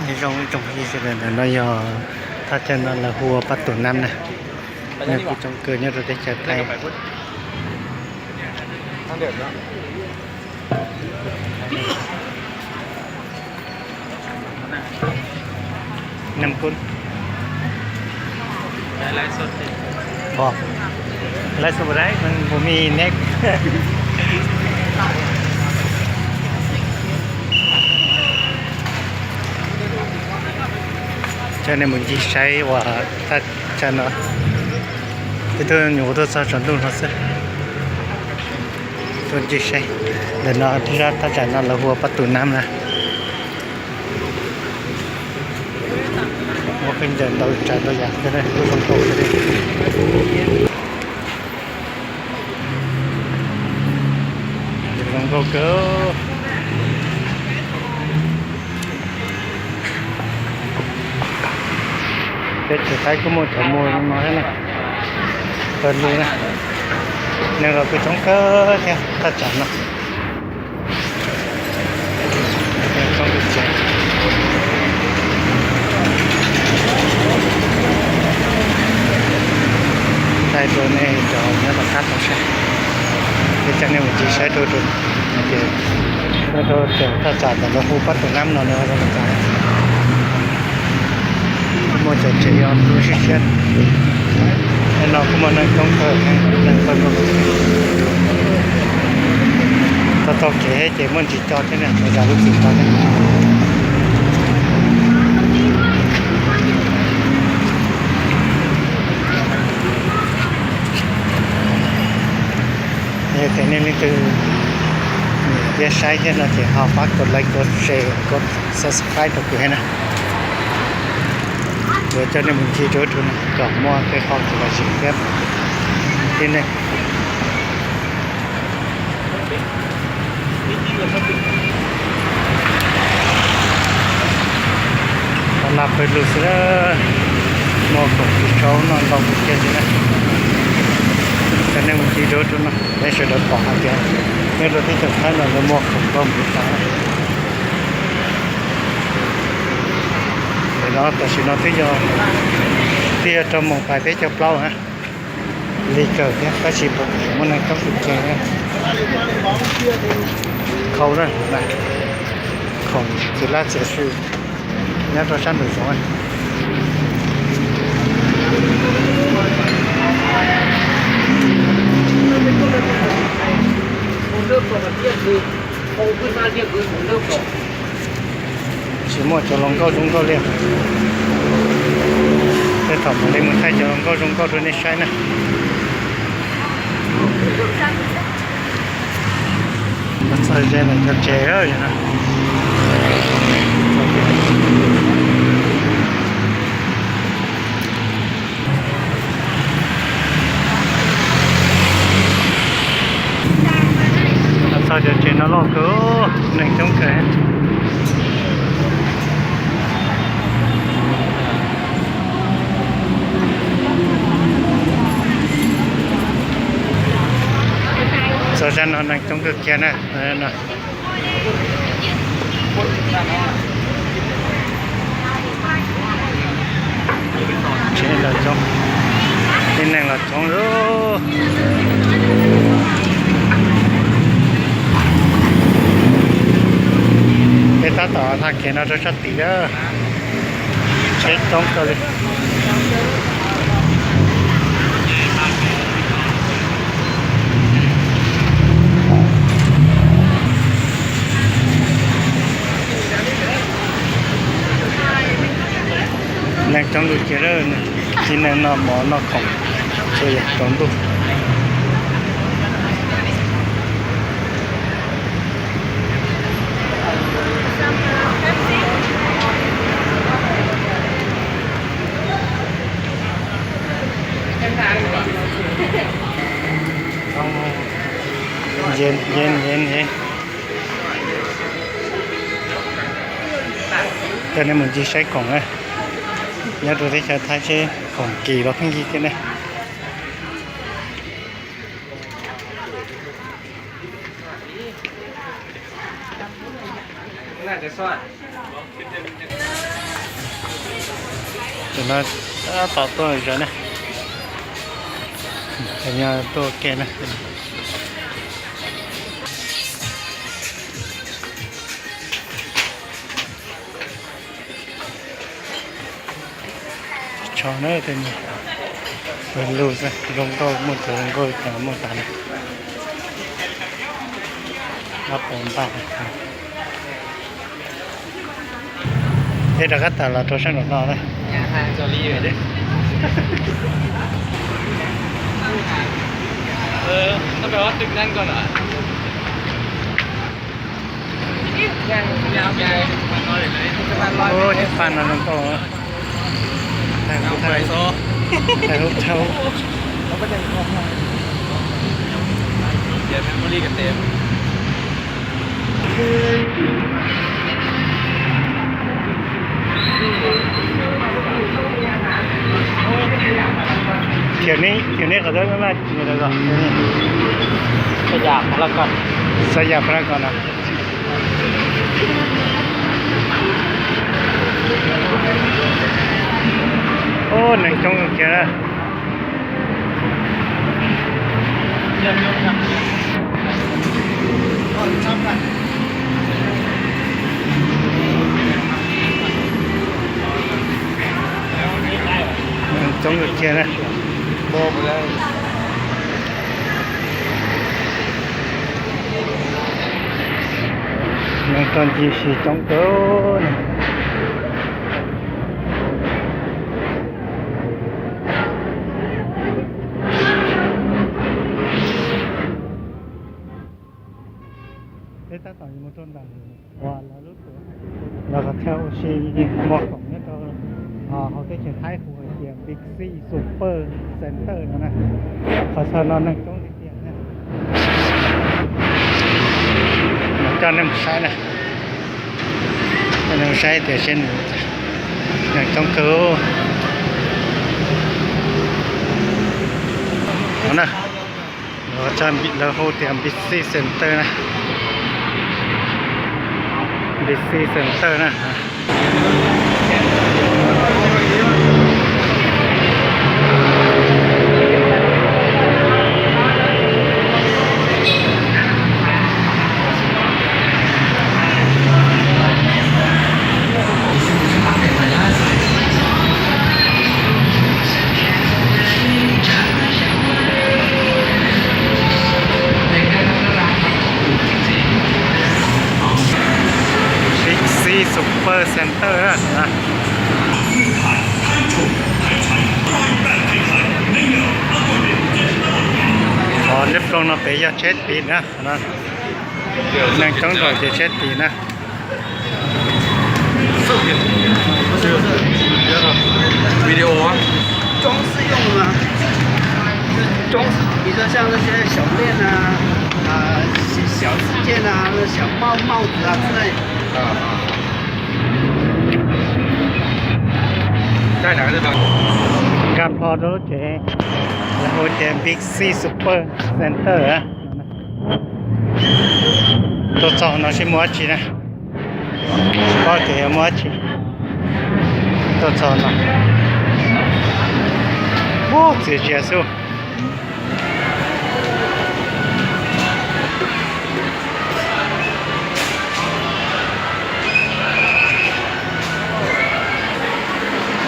Nyob zoo ib tsoom phooj ywg sawv daws, ntawm no yog thaj chaw no lawv hu ua Pab Tus Nab na. Nws kuj coob kawg nyob rau teb chaws Thaib. Năm phút. Ồ, lái xe đấy, mình cũng mi nét. Cov nej mus ncig saib uas thaj chaw no, twb tuaj nyuam qhuav tuaj txog tsaus ntuj no xwb. Tuaj ncig saib, ntawm no zaj thaj chaw no lawv hu ua Pab Tus Nab na. Muaj pheej ntawm ntau tsav ntau yam thiab, kuj zoo nkauj thiab. Zoo nkauj kawg. Teb chaws Thaib kuj muaj cov muag no thiab na. Pawg lug na, neeg los kuj coob kawg thiab thaj tsam no. Thaij rau nej cov nyob tom qab tau saib, es coj nej mus ncig saib rau, rau, rau cov thaj tsam ntawm lawv hu Pab Tus Nab no nws ua zoo li cas. Muaj cov tsev yos tu siab siab. Nim no kuj muaj neeg coob kawg, neeg pawg lug. Tau taug kev ces muaj ntsis co thiab na, zam lub txim tau thiab. Yog tias nej leej twg nyiam thiab saib thiab no ces ho pab kov like, kov share, kov subscribe rau kuv thiab na. Yuav coj nej mus ncig rau ub rau no kom muaj tej qho kev lom zem thiab tib neeg. Tab laj pawg lug xwb, muaj khoom kis tsau no ntau kawg kiag li na. Cov nej mus ncig rau ub rau no nej sawv daws pom hais tias nyob rau teb chaws Thaib no lawv muaj khoom ntau npaum li cas na. Nim no tam sim no twb yog, twb yog rau moos pais peb caug plaub na. Lig kawg thiab tab sis pom muaj neeg coob kawg kiag. Khau na, khoom txiv laj txiv su nyob rau sab nraum zoov. Tsis muaj cov hluas nkauj zoo nkauj li. Tej thaum mam li mus thaij cov hluas nkauj zoo nkauj rau nej saib na. Txog ze lawm cov tsev. Txog cov tsev no loj kawg, neeg coob kawg. Txog zaj no neeg coob kawg kiag na. Tsev los coob, tib neeg los coob lawm. Peb tab tom tag kev no rau sab tim lawm. Tsheb coob kawg li. Neeg coob li ces tib neeg noj mov noj khoom txhua yam tsaus ntuj. Yen yen yen yen. Coj nej mus ncig saib khoom na. Nyob rau teb chaws Thaib seb khoom kis los pheej yig thiab ne. Tus no tab tom tuaj zog na. Tus no tuaj ke na. Tsis tshua na, tej no pawg lug xwb, zoo nkauj, muaj tus zoo nkauj ces muaj tas li. Ob puas npaj. Peb rov qab tawm los rau sab nraum no na. Ub, cov paj no zoo nkauj. Thaij hub, thaij hub, thaij hub. Thiab ne, thiab ne qhov twb maj maj, Sa yam Pha Laj Kos, Sa yam Pha Laj Kos no. Ub, neeg coob kawg kiag na. Neeg coob kawg kiag na. Neeg tuaj ncig si coob kawg. Peb tab tom yuav mus rau ntawm uas lawv lub tuam, lawv qhov chaw ua si muag khoom nyob rau hauv teb chaws Thaib hu hais tias Big C Super Center no na. Qhov chaw no neeg coob tiag tiag na. Coj nej mus saib na. Coj nej mus saib tias seb neeg coob kawg. No na, lawv hu tias Big C Center na. Big C Center na. Big C Super Center na. Qhov nyob ploog no pem yog tsheb tim na. Neeg coob npaum ces tsheb tim na. Video 啊。装饰用的吗？装饰，比如说像那些小链啊，啊，小小饰件啊，那小帽帽子啊之类。啊。在哪个地方？ Nkag plho rau lub tsev, lawv hu tias Big C Super Center. Tuaj txog no seb muaj dab tsi na. Tsis paub tias yuav muaj dab tsi. Tuaj txog no, ub, txias tsias xwb.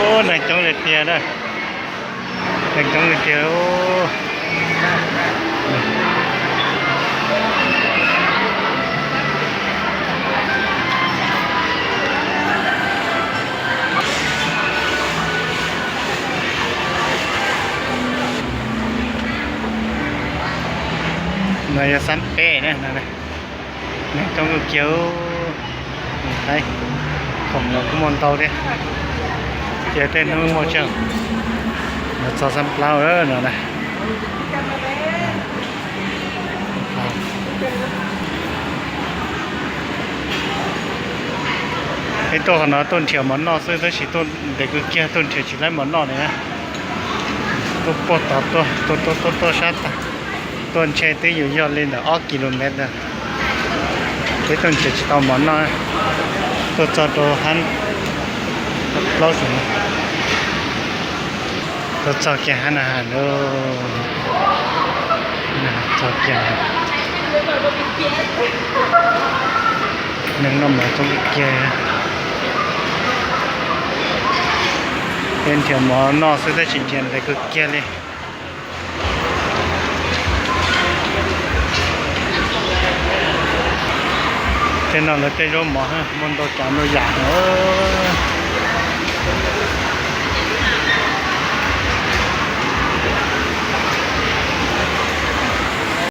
Ub, neeg coob li tiag na. Neeg coob li tiag. No yog xab peb na. Neeg coob kawg kiag. Khoom los kuj muaj ntau thiab, ces tej hnub muaj tsawg. Los txog xab plaub no na. Peb tuaj qhov no tuaj nrhiav mov noj xwb, tab sis tuaj ntev kawg kiag tuaj nrhiav tsis laib mov noj li na. Tuaj puag tod tuaj, tuaj tuaj tuaj tuaj sab tag, tuaj ntshe twb yuav yog li ntawm ob ki lo mev ntawd. Peb tuaj nrhiav tsis tau mov noj, tuaj txog rau hab plaub xwm no. Txog txog kiag hab na has lawm. Txog kiag. Neeg noj mov txog kiag. Peb nrhiav mov noj xwb tab sis nrhiav ntev kawg kiag li. Tej no lawv tej zaub mov muaj ntau tsav ntau yam.